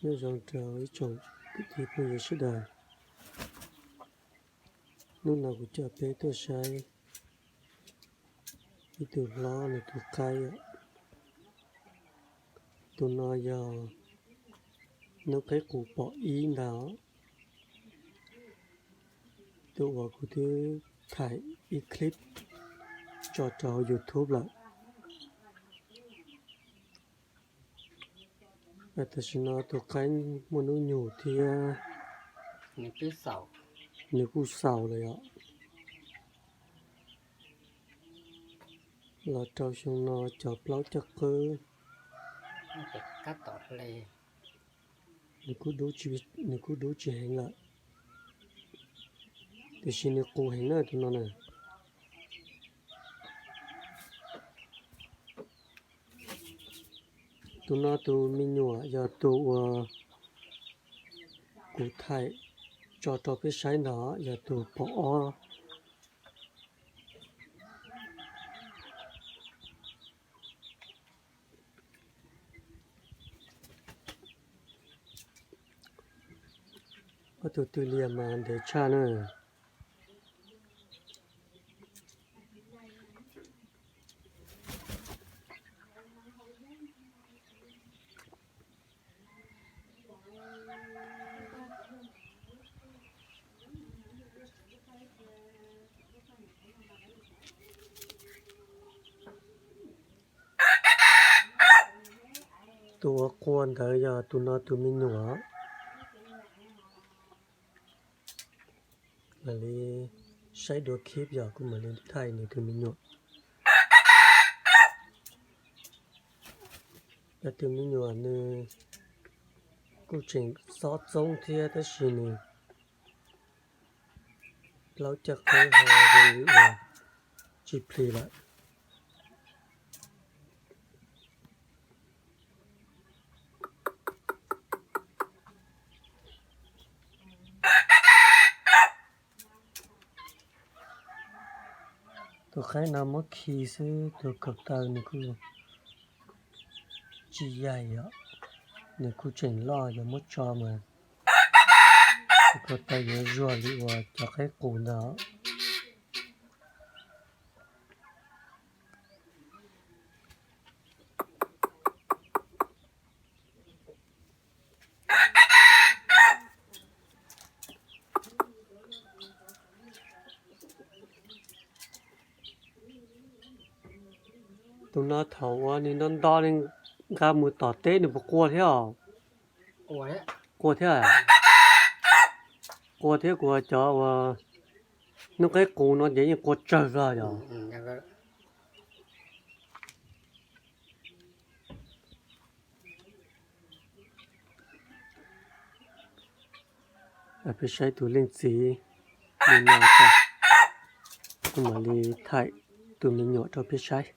Nyob zoo rau ib tsoom kwv tij phooj ywg sawv daws, hnub no kuv coj peb tuaj saib ib tug hlob nws tus qaib. Tus no yog noob qaib qus pom ib ntag, tus uas kuv twb thaij ib clip tso rau YouTube lawm. Tam sim no tus qaib muaj hnub nyoog thiab, nws kuj xaus lawm os. Los rau xyoo no cov plaub caj qwb, nws kuj dub tsis heev lawm, tiam sis nws qus heev na tus no na. Tus no tus me nyuam yog tus uas kuv thaij tso rau peb saib ntag, yog tus pom ob. Ob tug twg liag mas ntev tshaj na. Tus uas qua ntawd yog tus no tus me nyuam. Mam li saib dua clip yog kuv mam li thaij nws tus me nyuam. Yog tus me nyuam nws kuj tseem xob txoob thiab tab sis nws plaub caj qwb ho zoo li uas tsis plig lawm. Tus qaib no muab khi xwb, tus kaum taw nws kuj tsis yaig os, nws kuj tseem loj, yog muab tso mas tus kaum taw yuav zuag li uas cov qaib qus ntag. Tus no thaum uas nws nto nto nqa mus tom teb nws puas qua thiab? Qua thiab. Qua thiab, kuv cov uas noob qaib qus no ces yeej qua tsawg zog yog. Peb saib tus leej txiv li no, kuv mam li thaij tus me nyuam rau peb saib.